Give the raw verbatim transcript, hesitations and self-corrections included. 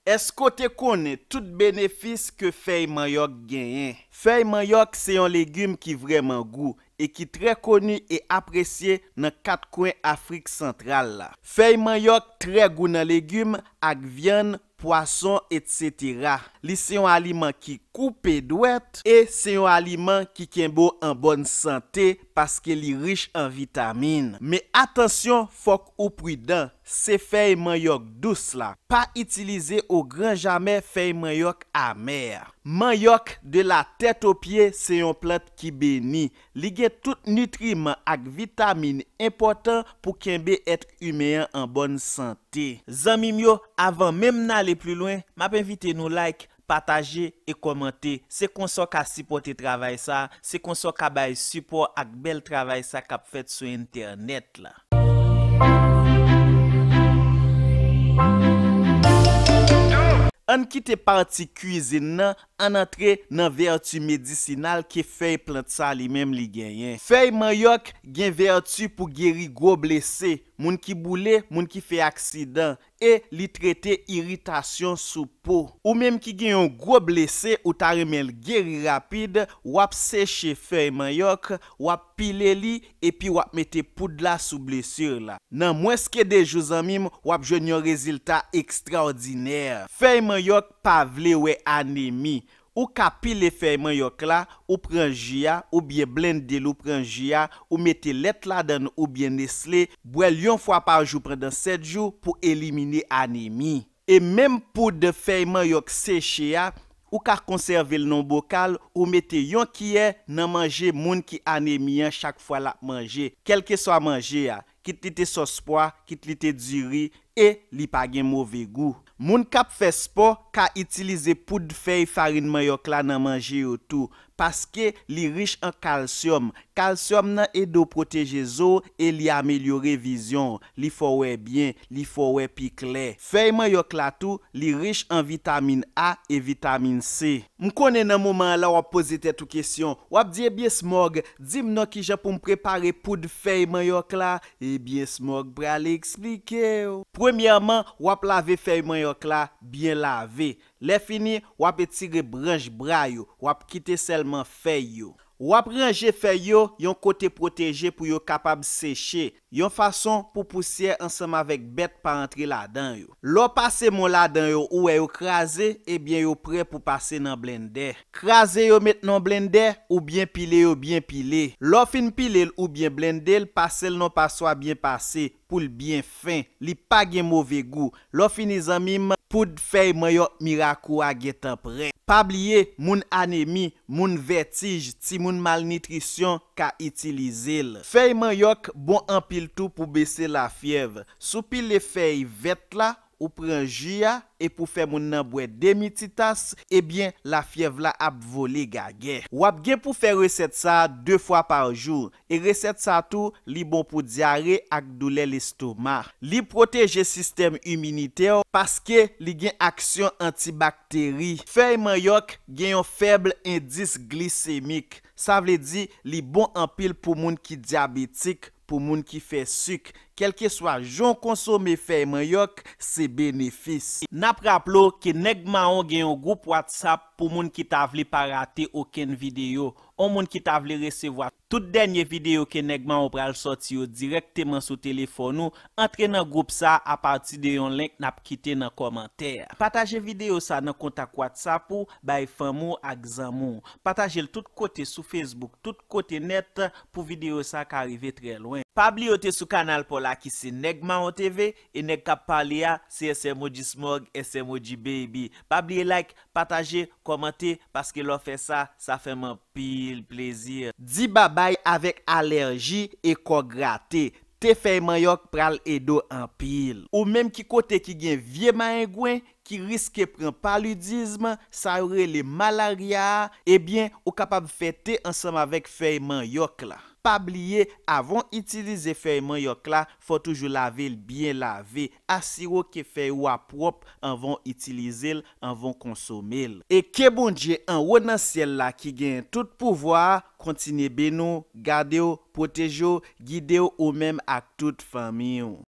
Èske w te konnen tout benefis ke fèy manyòk genyen? Fèy manyòk se yon legim ki vrèman gou e ki trè koni e apresye nan kat kwen Afrik Santral la. Fèy manyòk trè gou nan legim ak vyann, pwason, etsetera. Li se yon aliman ki koupe dwèt e se yon aliman ki kenbe w an bòn sante paske li rich an vitamin. Men atansyon, fòk ou pridan, se fèy manyòk dous la. Pa itilize o gran jamè fèy manyòk amè. Manyòk de la tèt o pye se yon plant ki beni. Li gen tout nitriman ak vitamin enpòtan pou kenbe èt imen an an bòn sante. Zanmi m yo, avan menm n ale pli lwen, m ap envite nou like, pataje e kòmante. Se konsa w ka sipòte travay sa, se konsa w ka bay sipò ak bèl travay sa k ap fèt sou entènèt la. Ann kite pati kwizin nan, ann antre nan vèti medisinal ke fèy plant sa li menm li genyen. Fèy manyòk gen vèti pou geri gwo blese, moun ki boule, moun ki fè aksidan, e li trete iritasyon sou po. Ou menm ki gen yon gwo blese ou ta renmen l geri rapid, w ap seche fèy manyòk, w ap pile li, epi w ap mete poud la sou blesi la. Nan mwens ke de jou, zanmi m, w ap jwenn yon rezilta ekstrawòdinè. Fèy manyòk pa vle wè anemi. Ou ka pile fèy manyòk la, ou pran ji a, oubyen blende l, ou pran ji a, ou mete lèt ladan l oubyen Nestlé, bwè l yon fwa pa jou pandan sèt jou pou elimine anemi. E menm poud fèy manyòk seche a, ou ka konsève l nan yon bokal, ou mete yon kiyè nan manje moun ki anemi an chak fwa l ap manje, kèlkeswa manje a, kit li te sòs pwa, kit li te diri, e li pa gen move gou. Moun k ap fè spò ka itilize poud fèy farin manyòk la nan manje yo tou, paske li rich an kalsyòm. Kalsyòm nan ede w pwoteje zo w e li amelyore vizyon w. Li fè w wè byen, li fè w wè pi klè. Fèy manyòk la tou, li rich an vitamin A e vitamin C. M konnen nan moman an la w ap poze tèt ou kesyon, w ap di, ebyen Smòg, di m non kijan pou m prepare poud fèy manyòk la? Ebyen Smòg pral eksplike w. Premyèman, w ap lave fèy manyòk la byen lave. Lè fini, w ap etire branch bra yo, w ap kite sèlman fèy yo. W ap ranje fèy yo yon kote pwoteje pou yo kapab seche, yon fason pou pousyè ansanm avèk bèt pa antre ladan yo. Lè w pase men w ladan yo, ou wè yo kraze, ebyen yo prè pou pase nan blendè. Kraze yo met nan blendè oubyen pile yo byen pile. Lè w fin pile l oubyen blende l, pase l nan yon paswa byen pase pou l byen fen. Li pa gen move gou. Lè w fini, zanmi m, poud fèy manyòk mirak ou a gentan prè. Pa bliye, moun anemi, moun vètij, timoun malnitrisyon ka itilize l. Fèy manyòk bon anpil tou pou bese lafyèv. Si w pile fèy vèt la, ou pran ji a, epi w fè moun nan bwè demi ti tas, ebyen, lafyèv la ap vole gagè. W ap gen pou fè resèt sa a de fwa pa jou. E resèt sa tou, li bon pou dyare ak doulè lestoma. Li pwoteje sistèm iminitè w paske li gen aksyon antibakteri. Fèy manyòk gen yon fèb endis glisemik. Sa vle di li bon anpil pou moun ki dyabetik, pou moun ki fè sik. Kèlkeswa jan w konsome fèy manyòk, se benefis. N ap raple w ke Nèg Mawon gen yon gwoup WhatsApp pou moun ki ta vle pa rate okenn videyo. Yon moun ki ta vle resevwa tout dènye videyo ke Nèg Mawon pral sòti yo dirèkteman sou telefòn ou, antre nan gwoup sa a apati de yon link n ap kite nan kòmantè a. Pataje videyo sa nan kontak WhatsApp ou, bay fanmi w ak zanmi w. Pataje l tout kote sou Facebook, tout kote nèt pou videyo sa ka rive trè lwen. Pa bliye w te sou kanal pa w la ki se Nèg Mawon T V, e nèg k ap pale a se S M O G Smog, S M O G Baby. Pa bliye like, pataje, kòmante, paske lè w fè sa, sa fè m anpil plezi. Di babay avèk alèji e kò grate. Te fèy manyòk pral ede w anpil. Ou menm ki kote ki gen vye mayengwen ki riske pran palidizm, sa yo rele malarya a, ebyen, ou kapab fè te ansanm avèk fèy manyòk la. Pa bliye, avan w itilize fèy manyòk la, fò w toujou lave l byen lave. Asire w ke fèy ou a pwòp anvan w itilize l, anvan w konsome l. E ke Bondye anwo nan syèl la ki genyen tout pouvwa a kontinye beni w, gade w, pwoteje w, gide w ou menm ak tout fanmi w.